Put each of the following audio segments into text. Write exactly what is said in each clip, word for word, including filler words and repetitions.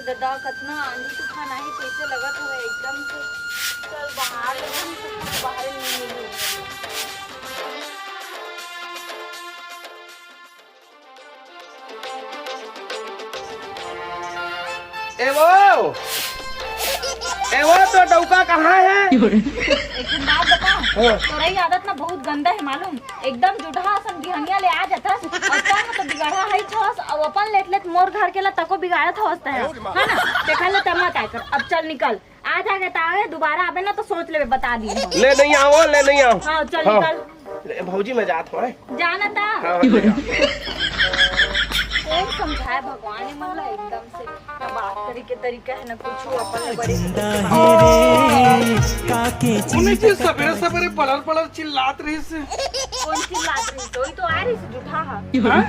ददा, कतना आंधी तूफान आही, कइसे लगत हवय एकदम से। चल बाहर, एकदम से बाहर नहीं निकलू। ए वो, ए वो, तो डौका कहाँ है? एक ठन बात बता, हाँ। तोरा ही आदत ना बहुत गंदा है मालूम। एकदम जुटहा असन बिहनिया ले आ जाथस, अउ तब तो बिगड़हा है छस, अउ अपन लेट लेट मोर घर के ला तको बिगाड़त हवस तैं, है ना? तेखर ले तब मत आए कर, अब चल निकल। आज आगे त आगे, दोबारा आबे ना तो सोच लेबे, बता दी हम। ले नहीं आओ, ले नहीं आओ। हाँ, चल हाँ। निकल। ले, भौजी, मैं जात हूँ, हैं? जाना ता। हाँ, हाँ, ले जाओ। कौन समझाए भगवान, ये मन ला एकदम से ना बात करे के तरीका है, ना कुछ, अपन ले बड़े से जिंदा कुछ है रे, काके उन्हें चीज के का सबेरे सबेरे पलर पलर चिल्लात रहिस। कौन चिल्लात रहिस? वही तो आ रहिस, जुटहा हा। हाँ?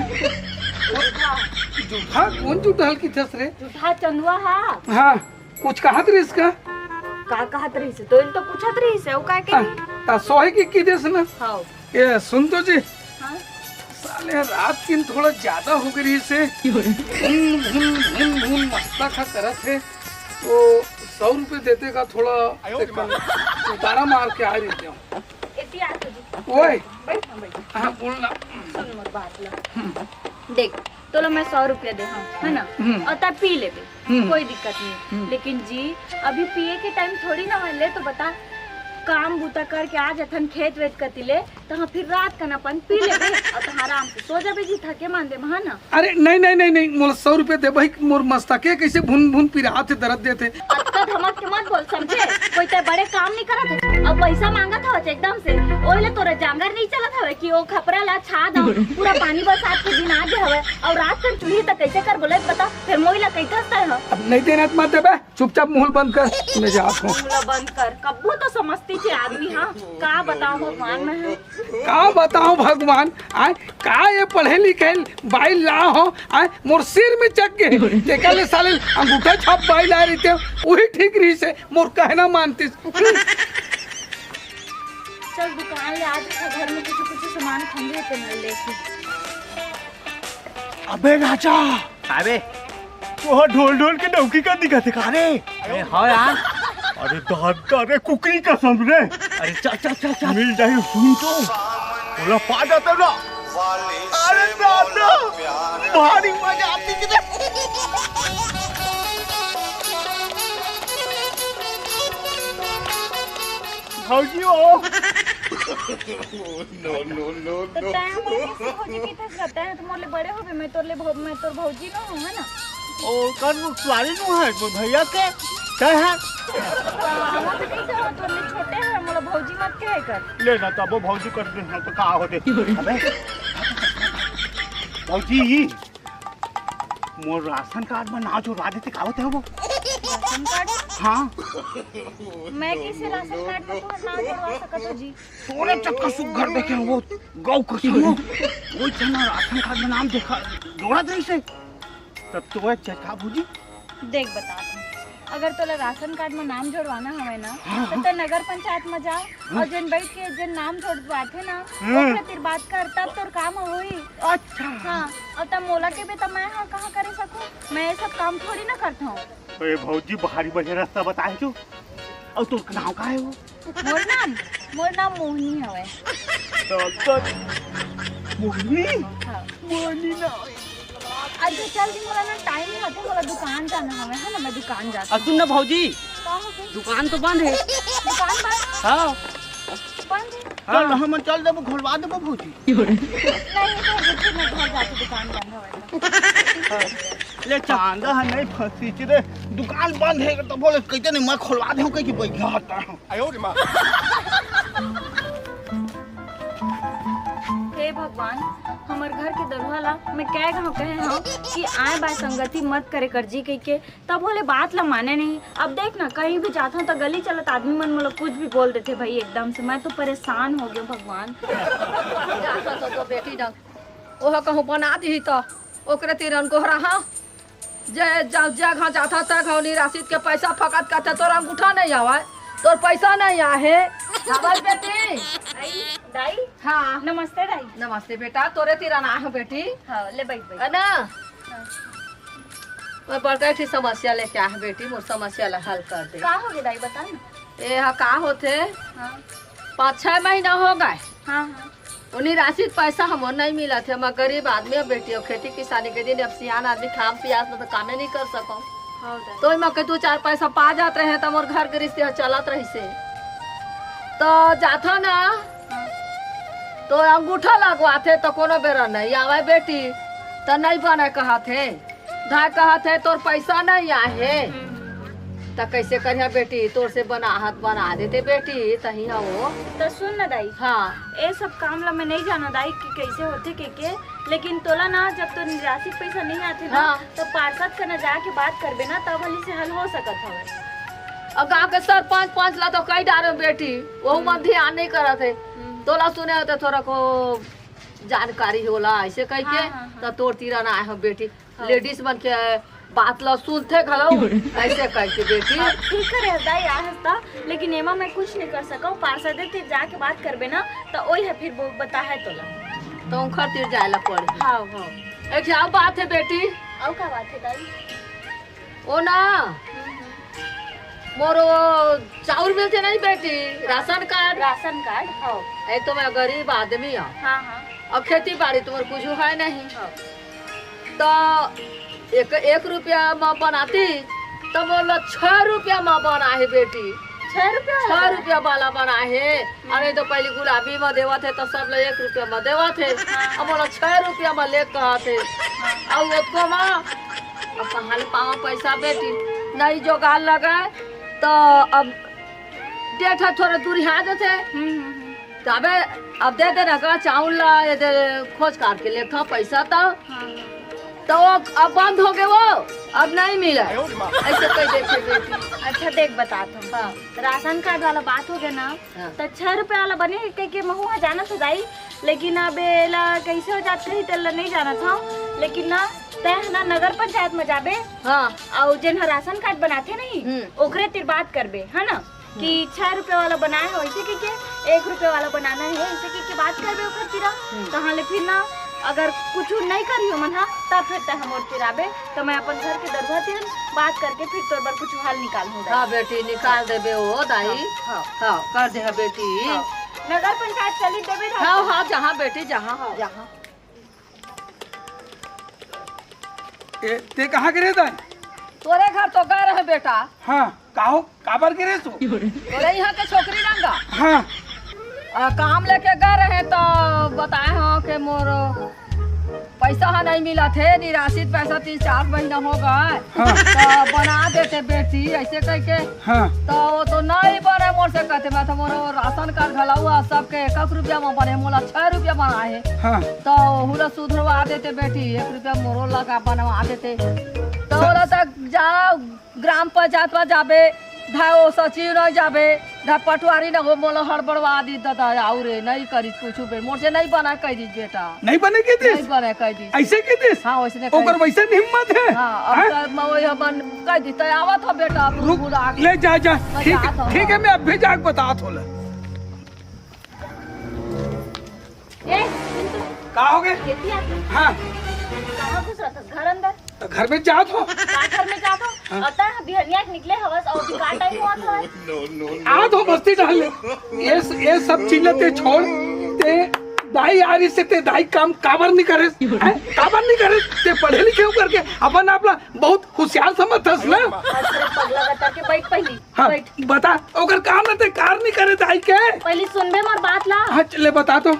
जुटहा। जुटहा? कौन जुटहा हल की थस रे? जुटहा चंदुआ हा। हाँ। कुछ कहत रहिस का? का कहत रहिस? तो इन तो पूछत रहिस, वो का के? ता, ता सोहे के की देस ना? हाँ। ये सुन तो जी। हाँ? साले रात किन थोड़ा ज्यादा हो गई से। भुन, भुन, भुन, भुन मस्ता खा करत है। तो सौ रुपये देते का थोड़ा एक उतारा मार के आ रही हूँ। एती आ तो जी। ओए। बैठ ना, बैठ। हाँ, बोल ना। सुन मोर बात ला। देख, तोला मैं सौ रुपया दे हूँ, है ना? हम्म। और तब पी लेबे। हम्म। कोई दिक्कत नहीं। हम्म। लेकिन जी, अभी पिए के टाइम थोड़ी ना है, ले तो बता, काम बूता करके आ जथन खेत वेत कति ले, तो हाँ, फिर रात कन अपन पी लेबे और तो आराम से सो जाबे जी, थके मांदे में, है ना? अरे नहीं, नहीं, नहीं, नहीं, मोला सौ रुपया दे भाई, मोर मस्तके कैसे भुन भुन पिरात है, दर्द देते। अतका धमक के मत बोल, समझे? कोई ते बड़े काम नहीं करत है, अब पैसा मांगत हवच एकदम से, ओइले तोरे जांगर नहीं चलत हवे कि ओ खपरा ला छा दो, पूरा पानी बरसात के दिन आ गए हवे, और रात कन चूल्ही तक कैसे कर बोले बता, फिर मोई ला कई करता है। अब नहीं देना तो मत देबे, चुपचाप मुंह बंद कर, मैं जात हूँ। मुंह ला बंद कर, कब्बू तो समझती थी आदमी। हाँ, का बताओ भगवान, मैं हूँ। का बताओ भगवान, आय का ये पढ़े लिखे बाई ला हो, आय मोर सिर में चक गए, तेकर ले साले अंगूठा छाप बाई ला रहिते, वही ठीक रहिसे, मोर कहना मानतिस। चल दुकान ले, आज तो घर में कुछ कुछ सामान खंगे ते मैं लेके। अबे राजा, अबे तोहा ढोल ढोल के डौकी का दिखत हे का रे? अरे हाँ यार। अरे दादा रे, कुकरी कसम रे। अरे चल चल चल चल। मिल जाही सुन तो। ओला पा जाता ना। अरे दादा, भारी मजा आती कि। भौजी हो। No, no, no, तो no। तैं मोर से भौजी की तक रहता है, तो मोर ले बड़े होबे, मैं तोर ले भौ-, मैं तोर भौजी न हूँ, है ना? ओ, कर वो सुआरी नु है, वो भैया के, क्या है? हाँ, वो तो ठीक है, वो तोर ले छोटे हैं, मोला भौजी मत कहे कर। ले ना, तब वो भौजी कर दे, ना तो का होते। अबे, भौजी, मोर राशन कार्ड में नाम जोड़वा देते, का होते हो वो? Ration card? हाँ। मैं कैसे राशन कार्ड में तुम्हारा नाम जोड़वा सकत हो जी? तोरे चक्कर सुग्घर देखे हो वो गौ कसम हो। वो जना राशन कार्ड में नाम देखा, जोड़त रहिसे। तब तो वह चचा भौजी। देख बता तू, अगर तोला राशन कार्ड में नाम जोड़वाना हवे ना, हाँ, तो हाँ। तैं नगर पंचायत में जा हाँ। और जेन बैठ के जेन नाम जोड़वाथे ना, हम्म। ओकरे तीर बात कर, तब तोर काम होही। अच्छा। हाँ, और तब मोला के भी तब मैं हाँ कहाँ करे सकूँ? मैं ये सब काम थोड़ी ना करता हूँ। अरे भौजी, भारी बढ़िया रास्ता बताए जो। और तोर नाम का है वो? मोर नाम, मोर नाम मोहनी हवे। तो, तो, मोहनी? हाँ। मोहनी ना। अच्छा, चल दी, मोला ना टाइम नहीं होते, मोला दुकान जाना हवे, है ना, मैं दुकान जाती अब सुन ना भौजी, का हो गई? दुकान तो बंद है। दुकान बंद? हाँ। बंद है? हाँ। चल, हम चल देबो, खोलवा देबो भौजी। नहीं, तो फिर मैं घर जाती, दुकान बंद हवे तो। ले चांदा है नहीं फंसी रे, दुकान बंद है तो बोले कहते नहीं, मैं खोलवा दे कहीं की बैठा होता हूँ। हे भगवान, हमर घर के दरुहा ला मैं कै घाव कहे हव कि आए बाय संगति मत करे कर जी कहिके, तब होले बात ला माने नहीं। अब देख ना, कहीं भी जाथव त गली चलत आदमी मन मोला कुछ भी बोल देथे भाई, एकदम से मैं तो परेशान हो गयो भगवान। जाथव तो, तो बेटी डंग, ओह कहूँ बना दिही त ओकरे तीरन गोहरा हा। जे ज-, जगह जाथा तगह निराशित के पैसा फकत करथे, तोर अंगूठा नहीं आवे, तोर पैसा नहीं आहे। आवाज बेटी। आई, दाई। हाँ। नमस्ते दाई। नमस्ते बेटा, तोरे तीरन आए हो बेटी। हाँ, ले बैठ, बैठ। है ना? हाँ। मैं बड़का एक ठे समस्या लेके आए हँव बेटी, मोर समस्या ला हल कर दे। का हो गे दाई, बता ना। ए हा का होथे, हाँ। पाँच छह महीना हो गए। हाँ, हाँ। उन्हीं राशि पैसा हमर नहीं मिलत हे। मैं गरीब आदमी हँव बेटी, अउ खेती किसानी के दिन अब सियान आदमी खाम पियास में तो कामे नहीं कर सकँव। हाँ दाई। तो ओमा के दू चार पैसा पा जात रहे त मोर घर गृहस्थी ह चलत रहिसे। तो जाथँव ना, हाँ। तो अंगूठा लगवाथे तो कोनो बेरा नहीं आवे बेटी, तो नहीं बने कहत हे। धाय कहत हे, "तोर पैसा नहीं आहे।" हम्म। त कैसे करिहा बेटी, तोर से बनाहत बना देते बेटी, तही ह वो। त सुन न दाई, हाँ। ए सब काम ला मैं नहीं जाना दाई कि कैसे होथे के के, लेकिन तोला ना जब तो निराशिक पैसा नहीं आथे ना, हाँ। त पार्षद कना जाके बात करबे ना, तब हली से हल हो सकत हवे। अउ गाँव के सरपंच पंच ला तो कई डारे बेटी, वहू मन हम्म। ध्यान नहीं करत हे। हम्म। तोला सुने होते थोड़ा को जानकारी होला, ऐसे कह के, हाँ, हाँ, हाँ। त तोर तीरा ना आए हँव बेटी। हाँ। लेडीज मन के बात ला सुनथे घलो, ऐसे कह के बेटी। हाँ, ठीक करे हस दाई, आए हस त, लेकिन एमा मैं कुछ नहीं कर सकँव। पार्षदे तीर जाके बात करबे ना, त ओही ह फिर वो बताहे तोला। त उनखर तीर जाए ला पड़ही। हाँ, हाँ। एक ठे अउ बात हे बेटी। अउ का बात हे दाई? ओ ना, हम्म, हम्म। मोरो चाउर मिलथे नहीं बेटी, राशन कार्ड। राशन कार्ड, हाँ। ए तो मैं गरीब आदमी हँव। हाँ, हाँ। अउ खेती बाड़ी तो मोर कुछ है नहीं। हाँ। त एक, एक रुपया म बनाती, त मोला छह रुपया म बनाहे बेटी। छह रुपया वाला छह बनाहे? रुपया वाला बनाहे। हम्म। अरे, तो पहली गुलाबी म देवत हे, त सब ल एक रुपया म देवत हे। हाँ। अब मोला छह रुपया म ले कहत हे। हाँ। अउ ओतको म, अब कहाँ ले पावँव पैसा बेटी? नहीं जोगाड़ लगे, त अब डेढ़ ठा थोड़ा दूरिहा देथे। हम्म, हम्म, हम्म। त अबे, अब दे दे ना का चाउर ला, ये दे, खोज काट के लेथँव पैसा त। हाँ, हाँ। त वो अब बंद हो गे वो, अब नहीं मिले। ऐसे कह देथे बेटी। अच्छा देख, बतात हँव। हाँ। राशन कार्ड वाला बात हो गे ना, हाँ। त छह रुपया वाला बने हे कह के महू ह जानत हँव दाई, लेकिन अब एला कैसे हो जात कही तेला नहीं जानत हँव, लेकिन ना तैं ह ना नगर पंचायत म जाबे, हाँ। अउ जेन ह राशन कार्ड बनाथे नहीं, हम्म। ओकरे तीर बात करबे, है ना? कि छह रुपया वाला बनाए हो, ऐसे कह के एक रुपया वाला बनाना है, ऐसे कह के बात करबे ओकर तीरा। हम्म। तहाँ ले फिर ना, अगर कुछ नहीं करी ओमन ह, तब फिर तैं हमर तीर आबे, त मैं अपन घर के दरुहा तीर बात करके फिर तोर बर कुछ हल निकालहूँ दाई। हाँ बेटी, निकाल देबे ओ दाई। हाँ, हाँ। हाँ, कर दे बेटी। हाँ। नगर पंचायत चली देबे ना। हाँ, हाँ, जहाँ बेटी, जहाँ, हाँ। जहाँ। ए, ते कहाँ गे रहे दाई? तोरे घर तो गे रहे बेटा। हाँ, का हो, काबर गे रहे तू? तोरे यहाँ के छोकरी रंगा। हाँ। आ, काम लेके गे रहे त बताए हँव के मोर पैसा ह नहीं मिलत हे, निराशित पैसा तीन चार महीना हो गए। हाँ। त बना देते बेटी, ऐसे कह के। हाँ। त वो तो नहीं बने मोर से कहते, मैं तो मोर राशन कार्ड घलाऊ आ, सबके एक एक रुपया म बने, मोला छह रुपया बनाहे। हाँ। त ओहू ला सुधरवा देते बेटी, एक रुपया मोरो लगा बनवा देते। त स- ओला तक जाओ, ग्राम पंचायत म जाबे, धाय ओ सचिव नहीं जाबे, धाय पटवारी न हो, मोला हड़बड़वा दी दादा, आऊ रे, नहीं करी कुछ बे, मोर से नहीं बना कह दी बेटा। नहीं बने के दिस? नहीं बने कह दी। ऐसे के दिस? हाँ, वैसने कह ओकर दी। वैसन हिम्मत है? हाँ, अब हाँ? त मैं वही अपन कह दी, तैं आवत हो बेटा, अब रुक, बुला के। ले जा, जा। मैं ठीक, जात हूँ। ठीक है, मैं अभी जाके बतात हँव ला। ए, सुन तो। का हो गे? खेती आके। हाँ। कहाँ घुस रहा था? घर अंदर। त घर में जात हँव। का घर में जात हँव? हाँ। अउ तैं बिहनिया के निकले हवस अउ अभी का टाइम होवत हवय? आत हँव बस्ती डाल ले। ये, ये सब चीज ला ते छोड़। ते दाई आ रहिसे, ते दाई काम काबर नहीं करेस? हैं? काबर नहीं करेस? ते पढ़े लिखे हो करके अपन आप ला बहुत होशियार समझथस ना? अरे पगला बता के बैठ पहली, हाँ, बैठ। बता, ओकर काम ना ते कार नहीं करे दाई के? पहली सुनबे मोर बात ला। हाँ, चले बता तो।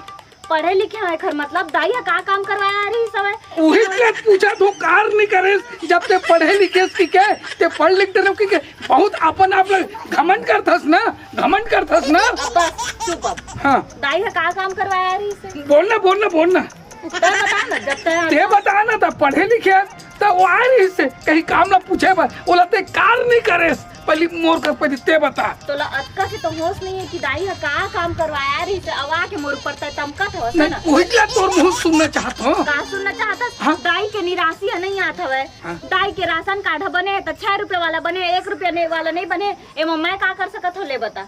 पढ़े लिखे हवय, एखर मतलब दाई ह का काम करवाए आ रहिस हवय? उही ते पूछत हँव, कार नहीं करेस, जब ते पढ़े लिखेस कि के, ते पढ़ लिख डरेव कि के, बहुत अपन आप ला घमंड करथस ना, घमंड करथस ना। अब बस, चुप अब। हाँ। दाई ह का काम करवाए आ रहिस हे? बोल ना, बोल ना, बोल ना। तैं बता ना, जब तैं ते बता ना, त पढ़े लिखे त वो आ रहिस हे, कहीं काम ला पूछे बर, ओला ते कार नहीं करेस। पहली मोर कर पहली ते बता। तोला अतका के तो होश नहीं है कि दाई ह का काम करवाया रहिस, अवा के मोर ऊपर तय तमकत हवस नहीं, ना। वही ला तोर मुंह सुनना चाहत हो। का सुनना चाहत हस? हाँ। दाई के निराशी ह नहीं आत हवय। हाँ। दाई के राशन कार्ड ह बने त छह रुपया वाला बने, एक रुपया ने वाला नहीं बने। एमा मैं का कर सकत हो, ले बता।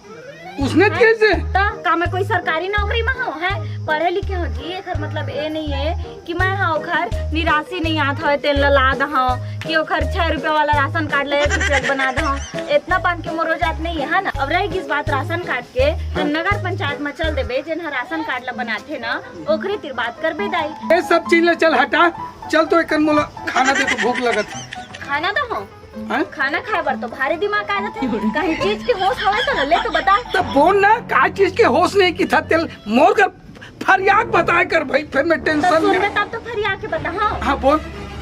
उसने हैं? कैसे? त का मैं कोई सरकारी नौकरी में हूँ? हैं, पढ़े लिखे हो जी, एकर मतलब ए नहीं है कि मैं हा ओखर निराशी नहीं आत हवे, तेल ला ला दहव कि ओखर छह रुपया वाला राशन कार्ड ला एक रुपया के बना दहव। इतना पान के मोरो जात नहीं है, है ना? अब रह गई बात राशन कार्ड के, तो हाँ। नगर पंचायत में चल देबे, जेन ह राशन कार्ड ला बनाथे ना, ओकरे तिर बात करबे दाई। ये सब चीज ले चल हटा, चल तो एक मोला खाना दे तो भूख लगत है। खाना दहव? हैं? खाना खाए बर तो भारी दिमाग आ जाथे। कहीं चीज के होश हवय तो ले तो बता। तब बोल ना, का चीज के होश नहीं की था तेल मोर कर फरियाद बताए कर भाई, फिर मैं तो टेंशन सुन में। ले तब तो फरिया के बता। हाँ। हाँ, बोल।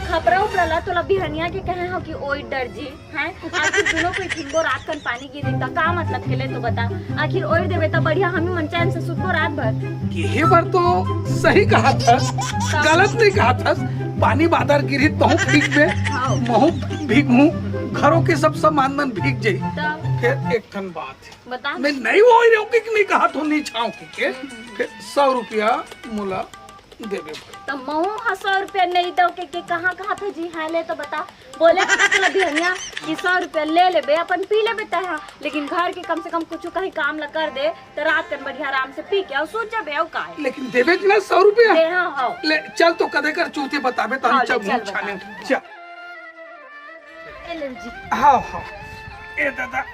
खपरा उपरा ला तोला बिहनिया के कहे हो कि ओई डर जी, हैं? आखिर दोनों कोई ठिंगो रात कन पानी गिरी त का मतलब के ले तो बता। आखिर ओई देवे त बढ़िया, हम ही मन चैन से सुतबो रात भर। ये बार तो सही कहा था, गलत नहीं कहा था। पानी बादर गिरी तो भीग में, हाँ। महू भीग हूँ, घरों के सब सामान मन भीग जाई। तब? फिर एक ठन बात है, बता। मैं नहीं वो ही रहूँ कि नहीं कहा तो नहीं छाऊँ के, फिर सौ रुपया मुला देबे भाई। त महू ह सौ रुपया नहीं दो के, के कहाँ कहाँ थे जी? हाँ, ले तो बता। बोले तो तोला बिहनिया कि सौ रुपया ले लेबे, अपन पी लेबे तय, हाँ, लेकिन घर के कम से कम कुछ कहीं काम ला कर दे, त रात कन बढ़िया आराम से पी के अउ सूत जाबे, अउ का है? लेकिन देबे कि ना सौ रुपया? दे, हाँ, हाँ। ले, चल तो कदे कर चूते बताबे, त हम हाँ, ले, चल चल मुँह छाने। बता। चल। ए ले जी। हाँ, हाँ। ए दादा।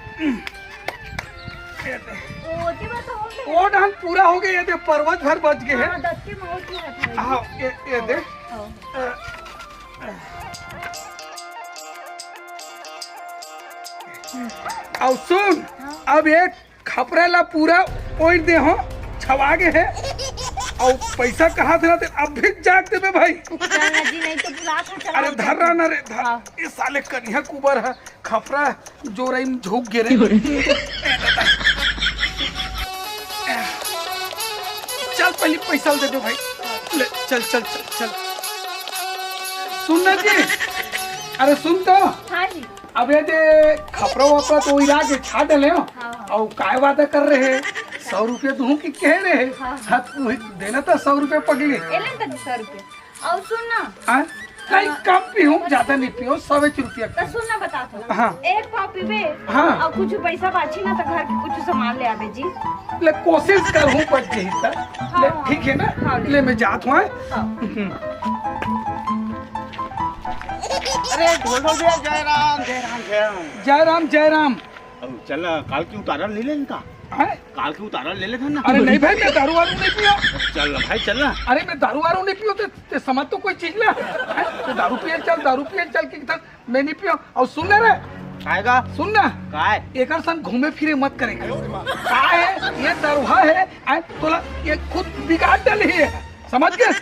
ए दे। ओ, ओती बात हो गई। ओ डहन पूरा हो गया, ये दे, परवत भर बच गए हैं। हाँ, दस के मौत हुआ था। हाँ, ए, ए दे। हाँ। अ, अउ सुन, हाँ। अब एक खपरा ला पूरा ओढ़ दे हो, छवा गे है। अउ पैसा कहाँ से लाते, अब भी जाग देबे भाई। चल ना जी, नहीं तो बुला था, चला अरे उठा धर रहा के। ना रे, धर। हाँ। ये साले करिया कुबर है, खपरा जोरई में झुक गे रे। चल पहले पैसा दे दो भाई। ले, चल, चल, चल, चल। सुन ना जी, अरे सुन तो। हाँ जी। अब ये दे खपरा वपरा तो इरा के छा डले हो। हाँ, हाँ। अउ काय वादा कर रहे? सौ रुपये दूँ कि कह रहे? हाँ, हाँ। हाँ, तू ही देना था सौ रुपये पगली। एलन तक सौ रुपये। अउ सुन ना। हाँ? नहीं, हाँ। कम पीहूँ, ज्यादा नहीं पीहूँ, सौ एक रुपया तो कम। सुन ना, बता तो। हाँ। एक पाव पीबे। हाँ। अउ कुछ पैसा बाची ना तो घर के कुछ सामान ले आबे जी। ले कोशिश करूँ बच जाही त। हाँ, ले, हाँ। ठीक है ना? हाँ, ले। ले मैं जात हूँ, हाँ? हाँ। हम्म। अरे ढोल ढोल भैया, जय राम, जय राम, जय राम। जय राम, जय राम। अब चल ना, काल की उतारा ले लेन का? हैं? काल की उतारा ले लेथन ना। अरे नहीं भाई, मैं दारू वारू नहीं पियो। चल ना भाई, चल ना। अरे मैं दारू वारू नहीं पियो, ते, ते समझ तो कोई चीज ना। हैं? ते दारू पिए चल, दारू पिए चल के इधर मैं नहीं पियो। अउ सुन ना रे। काय का? सुन ना। काय? एकर संग घूमे फिरे मत करे कर। का है? ये दरुहा है, हैं? तोला ये खुद बिगाड़ डाली है। समझ गए?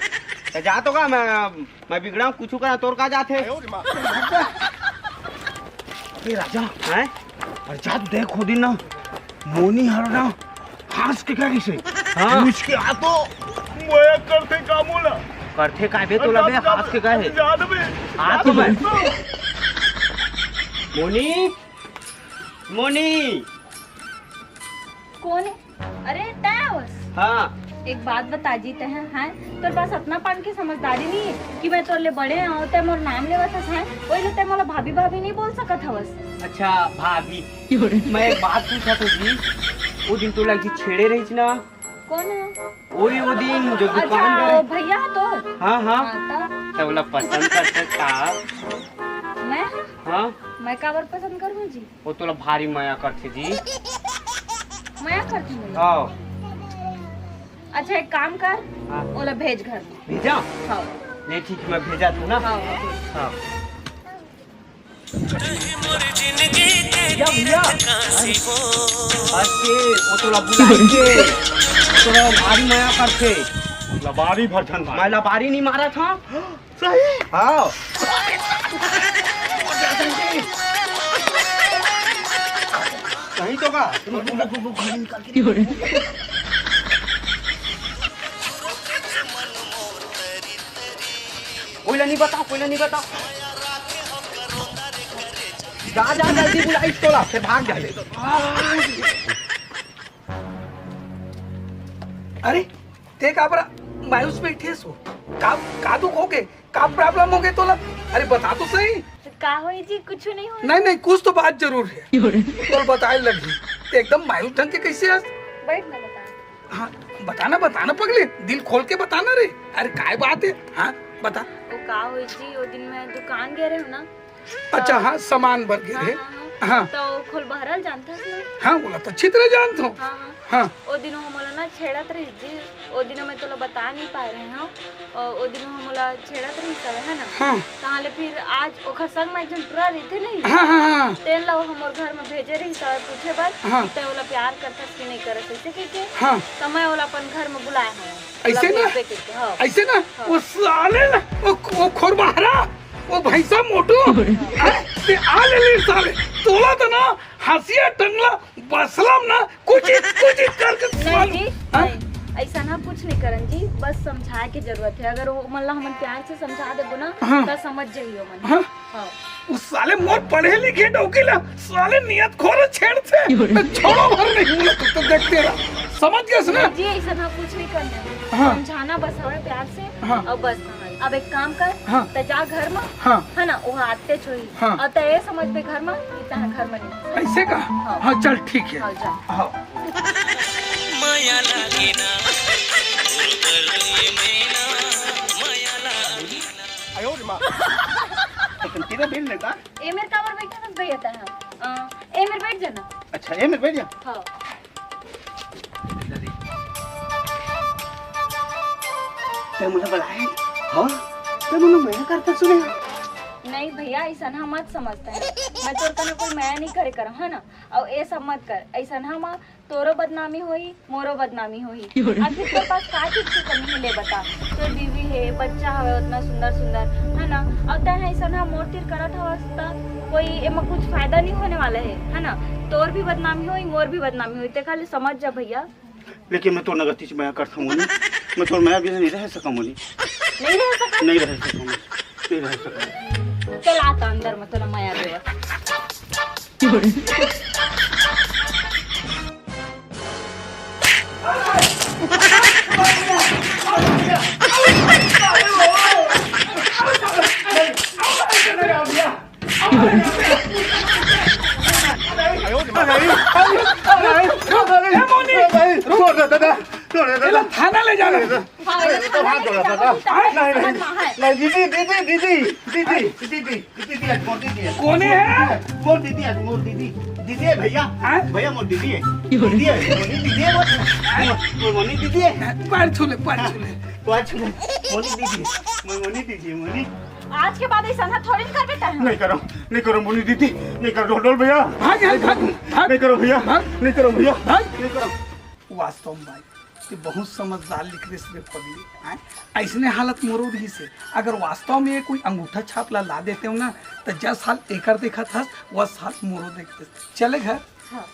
ते जा तो का, मैं मैं बिगड़ा हूँ, कुछ करा, तोर का जात है? अरे राजा, हैं? अरे जा तो देख, ओ दिन ना, मोनी हर ना, हंस के कहे से। हाँ। पूछ के आ तो, मया करथे का मोला? करथे का बे तोला बे, हंस के कहे? जा दे बे। आ तो मैं। मोनी, मोनी। कौन है? अरे, तै आवस? हाँ। एक बात बता जी, तै, हैं? तोर पास अतना पान के समझदारी नहीं है कि मैं तोर ले बड़े हूँ, तै मोर नाम लेवत हस, हैं? ओई ले तै मोला भाभी, भाभी नहीं बोल सकत हवस। अच्छा, भाभी। मैं एक बात पूछत हूँ जी, ओ दिन तोला जी छेड़े रहिस ना? कौन है? ओही ओ दिन जो दुकान अच्छा, गए। भैया तो? हाँ, हाँ। हाँ, तो? तै ओला पसंद कर सकता। मैं? हाँ। मैं काबर पसंद करूँ जी? वो तोला भारी मया करथे जी। मया करथे मोला? हाँ। अच्छा, एक काम कर, हाँ। ओला भेज घर। भेजा? हाँ। ले ठीक, मैं भेजा था ना। हाँ, हाँ, भेज। हाँ। या भैया, अरे, वो तोला बुलाइए। तोला भारी मया करथे। लबारी भर झन भाई। मैं लबारी नहीं मारा था। सही? हाँ। कहीं तो का? कोई ला नहीं बताओ, कोई ला नहीं बताओ। जा, जा, जल्दी बुलाइस तोला, फेर भाग जाबे। अरे, ते काबर मायूस बइठे हस? का, का दुख होगे? का problem होगे तोला? अरे, बता तो सही। का होई जी, कुछु नइ होय। नहीं, नहीं, कुछ तो बात जरूर हे। तोला बताए लगही। ते एकदम मायूस ढंग के कइसे हस? बइठ ना, बता। हाँ, बता ना, बता ना पगली, दिल खोल के बता ना रे। अरे, काय बात हे? हाँ, बता। वो का होई जी, वो दिन मैं दुकान गे रहेंव ना, अच्छा, त हाँ, सामान बर गे हाँ, रहे। हाँ, हाँ। हाँ। त वो खोलबहरा ल जानथस ना? हाँ, ओला तो अच्छी तरह जानत हँव। हाँ, हाँ। हाँ। ओ दिन वो मोला ना छेड़त रहिस जी, ओ दिन मैं तोला बता नइ पाए रहेंव। अउ ओ दिन वो मोला छेड़त रहिस हवे, है ना? हाँ। तहाँ ले फिर आज ओखर संग में एक झन टुरा रहिथे नहीं? हाँ, हाँ, हाँ। तेन ला वो हमर घर में भेजे रहिस हवे पूछे बर हाँ। कि तैं ओला प्यार करथस कि नइ करस, अइसे कहिके। हाँ। त मैं ओला अपन घर में बुलाए हँव। अइसे ना? भेजबे कहिके, हाँ। अइसे ना? हाँ। वो साले ना, वो, वो खोरबहरा, वो भैंसा मोटू, हाँ, ते आ ले ले साले, तोला तो ना, हँसिया टंगला, बसलम ना, कुछ, कुछ करके नहीं साले, जी, हाँ? नहीं, अइसन कुछ नइ करन जी, बस समझाए के जरूरत हे। अगर वो मन ला हमन प्यार से समझा देबो ना, हाँ। त समझ जाही वो मन। हाँ। हाँ। वो साले मोर पढ़े लिखे डौकी ला, साले नियत खोर छेड़थे। त छोड़ो भर नहीं, बोला तो, तो देखते रह। समझ गेस ना? जी, अइसन कुछ नइ करना हे। हाँ। समझाना बस हवे प्यार से, हाँ। अउ बस। अब एक काम कर, हाँ। त जा घर में, हाँ। है ना, वो आते छोही। हाँ। अउ त ये समझ बे घर में कि तहाँ घर में नहीं। अइसे का? हाँ। हाँ, चल ठीक हे। हाँ, जा। हाँ। ए मेर काबर बइठे हस भैया तैं? अ, ए मेर बइठ जा ना। अच्छा, ए मेर बइठ जा। हाँ। तैं मोला बलाए? हाँ? तैं मोला मया करथस सुने? नहीं भैया, अइसन मत समझ तैं। मैं तोर कना कोई मया नइ करे करँव, है ना? अउ ए सब मत कर। अइसन म तोरो बदनामी होही, मोरो बदनामी होही। आखिर तोर पास का चीज के कमी हे, ले बता। तोर बीवी हे, बच्चा हवे ओतना सुंदर सुंदर, है ना? अउ तैं ह अइसन ह मोर तीर करत हवस त कोई एमा कुछ फायदा नइ होने वाला हे, है ना? तोर भी बदनामी होही, मोर भी बदनामी होही, तेखर ले समझ जा भैया। लेकिन मैं तोर नगद चीज मया करथव मोनी, मैं तोर मया बिना नइ रह सकँव मोनी। नइ रह सकँव? नइ रह सकँव, नइ रह सकँव। चल आ त अंदर म तोला मया देवत। छोड़ दे दादा, छोड़ दे दादा। थाना ले जाना। हाँ, ये तो हाथ जोड़ा दादा। नहीं, नहीं, नहीं, दीदी, दीदी, दीदी, दीदी, दीदी। दीदी, आज मोर दीदी हे। कोने हे? मोर दीदी हे, मोर दीदी। दीदी हे भैया। हाँ? भैया मोर दीदी हे। दीदी हे, मोनी दीदी हे मोर। मोर, मोर मोनी दीदी हे। पैर छू ले, पैर छू ले। पैर छू ले। मोनी दीदी हे। मोर मोनी दीदी हे, मोनी। आज के बाद अइसन ह थोड़ी ना करबे तैं। नइ करँव, नइ करँव मोनी दीदी, नइ करँव। डोल, डोल भैया। भाग यहाँ, भाग, भाग। नइ करँव भैया, भाग। नइ करँव भैया, भाग। नइ करँव। वास्तव में भाई, तैं बहुत समझदार निकलेस रे पगली, हैं? अइसने हालत मोरो रहिस हे। अगर वास्तव में ये कोई अंगूठा छाप ला, ला देतेंव ना, त जस हाल एकर देखत हस, वस हाल मोरो देखतेस। चले घर। हाँ।